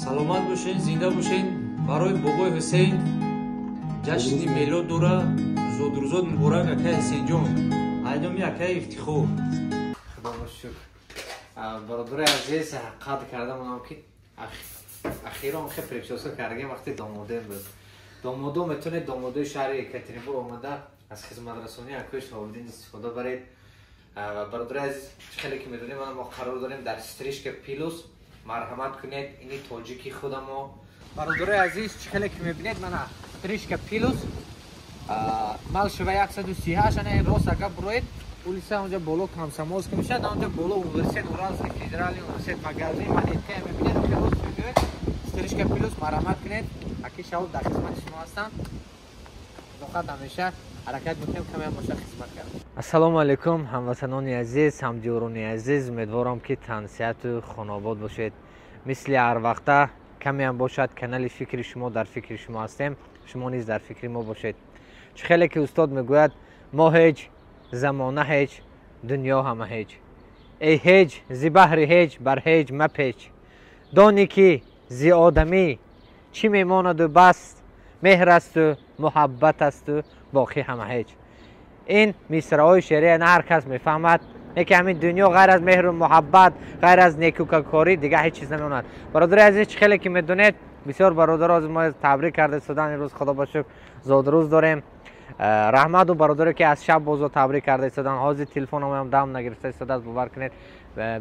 Саломат бошен, зинда бошен. Барои бобои Ҳусейн ҷашни мелод дора. Зодрӯзод муборак, акай Ҳусейнҷон. Айноми акай Ифтихор. Худо шукр. Бародари азиз, қадр кардам онам ки ахирон хе прическа кардагем, вақте домодем буд. Домодо метавонед, домодои шаҳри Екатеринбург омада аз хизматрасонии акои Шаҳобиддин истифода баред. Бародари азиз, чӣ хеле ки медонем, мо қарор дорем дар «Стрижка Плюс». Марҳамат кунед, ини тоҷики худамо. Бародари азиз, чӣ хеле ки мебинед, мана «Стрижка Плюс», Малышева 138. Ана рост ага буроед, улица, онҷа боло Комсомольский мешавад, онҷа боло университет, Уральский федеральный университет, магазин «Монетка» мебинед, рост мебиёед, «Стрижка Плюс». Марҳамат кунед, аки Шаҳоб дар хизмати шумо ҳастанд. Фақат ҳамеша ҳаракат мекунем камеам боша хизмат кард. Ассалому алайкум, ҳамватанони азиз, ҳамдиёрони азиз. Умедворам, ки тансиҳату хонобод бошед. Мисли ҳар вақта, камеам бошад, канали фикри шумо дар фикри шумо ҳастем, шумо низ дар фикри мо бошед. Чӣ хеле ки устод мегӯяд: «Мо ҳеҷ, замона ҳеҷ, дунё ҳама ҳеҷ. Эй ҳеҷ, зи баҳри ҳеҷ бар ҳеҷ мапеч. Донӣ ки зи одамӣ чӣ мемонаду бас, меҳр асту муҳаббат асту боқӣ ҳама ҳеҷ». Ин мисраҳои шеърия на ҳар кас мефаҳмад, не ки ҳамин дунё ғайр аз меҳру муҳаббат, ғайр аз некукакорӣ дигар ҳеҷ чиз намемонад. Бародари азиз, чӣ хеле ки медонед, бисёр бародаро мо табрик карда истодан. Имрӯз, худо ба шукр, зодрӯз дорем. Раҳмату бародаре ки аз шаб бозо табрик карда истодан. Ҳозир телефономаям дам нагирифта истодааст, бовар кунед,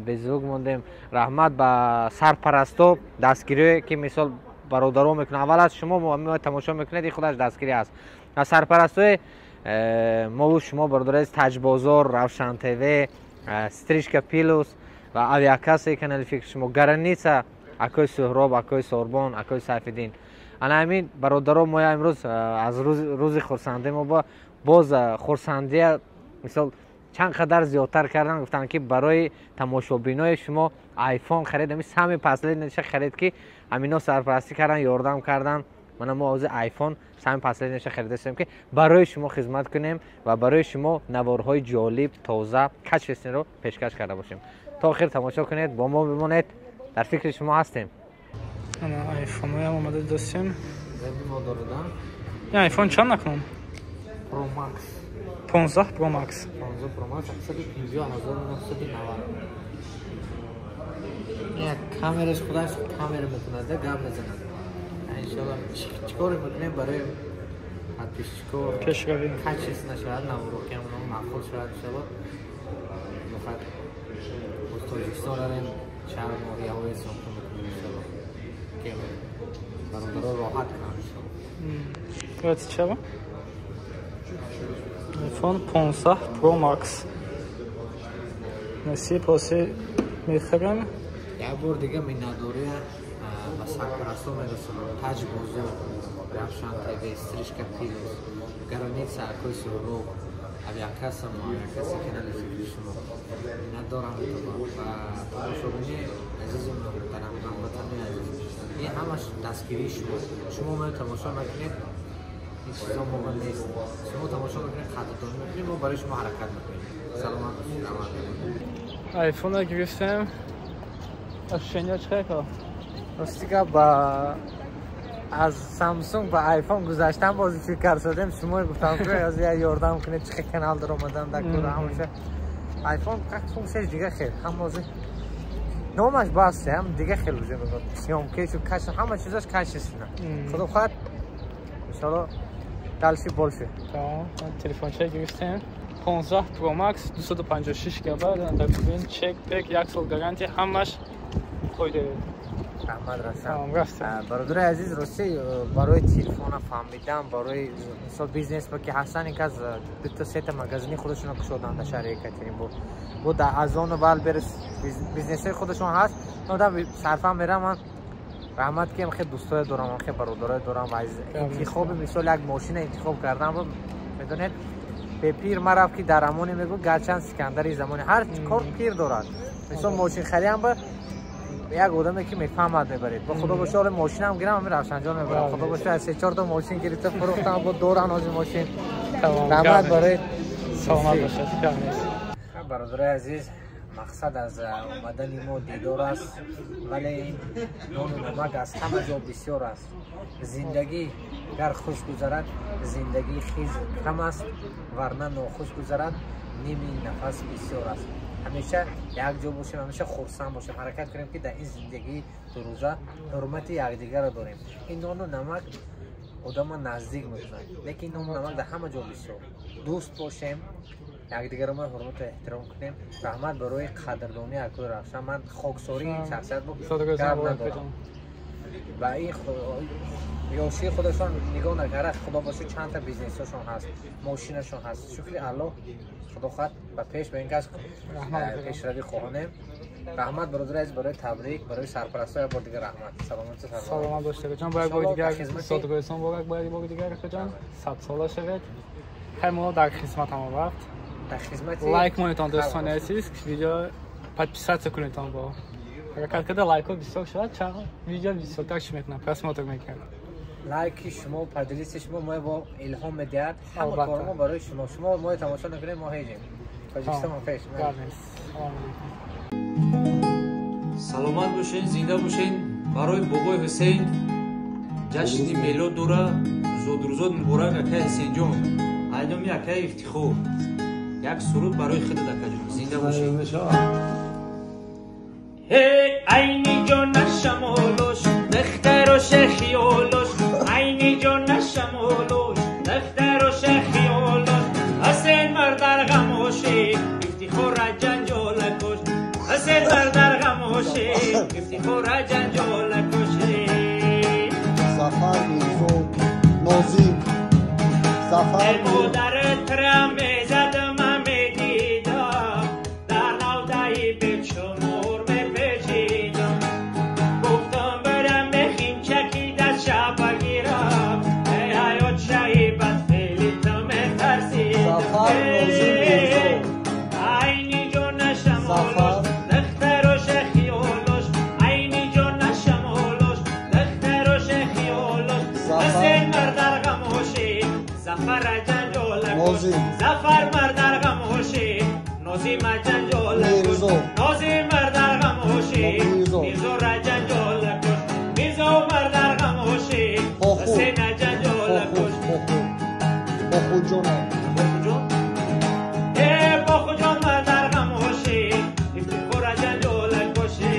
беззвук мондем. Раҳмат ба сарпарасто, дастгирие ки мисол бародаро мекунад. Аввал аз шумо тамошо мекунед, ин худаш дастгирӣ аст. Аз сарпарастои мову шумо, бародари Таҷбозор, Равшан ТВ, «Стрижка Плюс» ва авиакассаи канали фикри шумо, Граница, акои Суҳроб, акои Сорбон, акои Сайфиддин, ана ҳамин бародаро моя имрӯз аз рӯзи хурсандӣ мо боз хурсандия мисол чанд қадар зиёдтар кардан. Гуфтанд, ки барои тамошобинои шумо айфон харид, ами самый последний ша харид, ки ҳамино сарпарастӣ кардан, ёрдам кардан. Мана мо ҳозир айфон самый последний ша харида, ки барои шумо хизмат кунем ва барои шумо наворҳои ҷолиб, тоза, качественный ро пешкаш карда бошем. То охир тамошо кунед, бо мо бимонед, дар фикри шумо ҳастем. Айфонҳоям омада дастем. Айфон чанд накунам? Pro Max. 15 Pro Max. 15 Pro Max, 150 990. Як камераш худаш камера мекунад, гап мезанад. Иншалло, чикор мекунем барои подписчико? Пешравӣ. Качественно шавад наворокиам, маъқул шавад, иншалло. Фақат боз Тоҷикистон равем, шаҳр ноҳияҳои сохта мекунем, иншалло, ки бародаро роҳат кунанд, иншалло. Вот чаво? iPhone 15 Pro Max. Насиб ҳоси мехарем. Як бор дига миннатдория ба сарпарасто мерасонам: Таҷ Бозор, Равшан ТВ, «Стрижка Плюс», Граница, акои Суҳроб, авиакассамо, авиакасси канали фикри шумо. Миннатдорам ва тамошобини азизу муҳтарам, ҳамватанои азиз. Ин ҳамаш дастгирии шумо. Шумо мо тамошо мекунед, ин чизо моға нест. Шумо тамошо мекунед, қадрдонӣ мекунед, мо барои шумо ҳаракат мекунем. Саломат бошед, раҳмат. Айфона гирифтем. Ощущения чӣ хел? Рости гап, ба аз Самсунг ба айфон гузаштан бози фикр кардем. Шумо гуфтам, ки аз я ёрдам кунед, чӣ канал даромадам дар кура. Ҳамаша айфон как функсияш дига хел, ҳам ҳозир номаш бас, ҳам дига хел уже мегӯяд, съёмка шу качество, ҳама чизаш качественно. Худо хоҳад, иншоалло, дальше больше. Тамом, телефонча гирифтем. 15 Pro Max, 256 ГБ, документ, чек, пек, як сол гарантия, ҳамаш қойда. Раҳмат расам. Бародари азиз, рости, барои телефона фаҳмидан, барои мисол бизнес ки ҳастан, ин кас дута сета магазини худашонро кушоданд дар шаҳри Екатеринбург. Бо дар Озону Вайлдберриз бизнесҳои худашон ҳаст. Одам сарфам мерам ман. Раҳмат, ки хеле дӯстое дорам, хеле бародарое дорам. Ва интихоби мисол як мошина интихоб кардан, медонед, бепир марафт, ки дар амоне мегӯ, гарчанд Сикандари замоне. Ҳар кор пир дорад. Мисол, мошинхариам ба як одаме, ки мефаҳмад, мебаред. Бо худо боша, оле мошинам гирам, ами Равшанҷон мебарам. Худо боша, се чорта мошин гирифта фурӯхтам, бо доран ҳозир мошин. Раҳмат барои Саломат бошед. Бародарои азиз. Мақсад аз омадани мо дидор аст, вале ин нону намак аз ҳама ҷо бисёр аст. Зиндагӣ гар хуш гузарад, зиндагӣ хиз кам аст, варна нохуш гузарад, ними нафас бисёр аст. Ҳамеша якҷо бошем, ҳамеша хурсанд бошем, ҳаракат кунем, ки дар ин зиндагии дурӯза ҳурмати якдигарро дорем. Ин нону намак одамро наздик мекунад, лекин нону намак дар ҳама ҷо бисёр. Дӯст бошем, якдигарро мо ҳурмату эҳтиром кунем. Раҳмат барои қадрдонии акои Равшан. Ман хоксории шахсият гап надорам. Ва ин ёшии худашон нигоҳ накарда, худо бошад, чандта бизнесҳошон ҳаст, мошинашон ҳаст. Шукри Аллоҳ, худо хоҳад ба пеш ба ин кас пешравӣ хоҳонем. Раҳмат, бародари азиз, барои табрик, барои сарпарастҳо як бор дигар раҳмат. Саломат, саломат бошед, акаҷон. Бо як бори дигар зодгоҳитон муборак, бо як бори дигар, акаҷон. 100 сола шавед. Хай, мо дар хизмат ҳама вақт. Дар хизмати. Лайк монетон, дӯстони азиз, видео подписаться кунедтон, бо ҳаракат карда лайкҳо бисёр шавад, чанд видео бисёртар чӣ мекунам, просмотр мекунад. Лайки шумо, поделиться шумо мо бо илҳом медиҳад. Ҳама кори мо барои шумо. Шумо мо тамошо накунед, мо ҳеҷем. Тоҷикистон пеш. Саломат бошен, зинда бошен. Барои бобои Ҳусейн ҷашни мелод дора, зодрӯзод муборак, акаи Ҳусейнҷон. Айноми акаи Ифтихор як суруд барои худат, акаҷон. Зинда бошед. Айни ҷона шамолош, духтарош хиёлош, айни ҷона шамолош, духтарош хиёлош, ҳасен мардар ғамоши, ифтихора ҷанҷолакош, ҳасен мардар ғамоши, ифтихора ҷанҷолакоши. Зафар, Мирзо, Нозим, Зафар. Модар тра мезад, ман медидам, дар навдаи бечумур мепечидам. Гуфтам барам мехимчаки дастша бигирам, эй ҳаёт шаи бадфели ту метарсидам. Зафар, Нозим, Мирзо. Айни ҷона шамолош, духтарош хиёлош, айни ҷона шамолош, духтарош хиёлош, ҳасен мардар ғамоши, Зафар ҷанҷолакош, Зафар мардар ғамоши, Нозима ҷанҷолакош, Нозим мардар ғамоши, Мирзора ҷанҷолакош, Мирзо мардар ғамоши, Ҳасена ҷанҷолакош. Бохуҷона. Бохуҷон, э Бохуҷон мардар ғамоши, Ифтихора ҷанҷолакоши.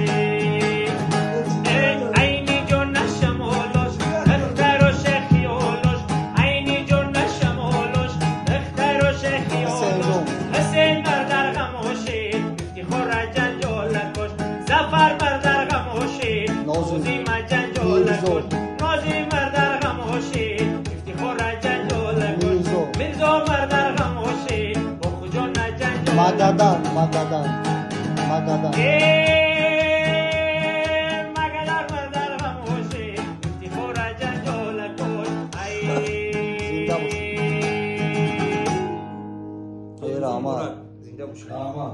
Айни ҷона шамолош, духтарош хиёлош, айни ҷона шамолош, духтарош хиёлош, ҳасен мардар ғамоши, Ифтихора ҷанҷолакош, Зафар мардар ғамоши, Нозима ҷанҷолакош, Нозим мардар ғамоши, Ифтихора ҷанҷолакош, Мирзо мардар ғамоши, Бохуҷона ҷанҷолакош. Магадан, Магадан, Магадан. Магадар мардар ғамоши, Ифтихора ҷанҷолакош. Зинда бош. Эй, раҳмат. Зинда бош. Раҳмат.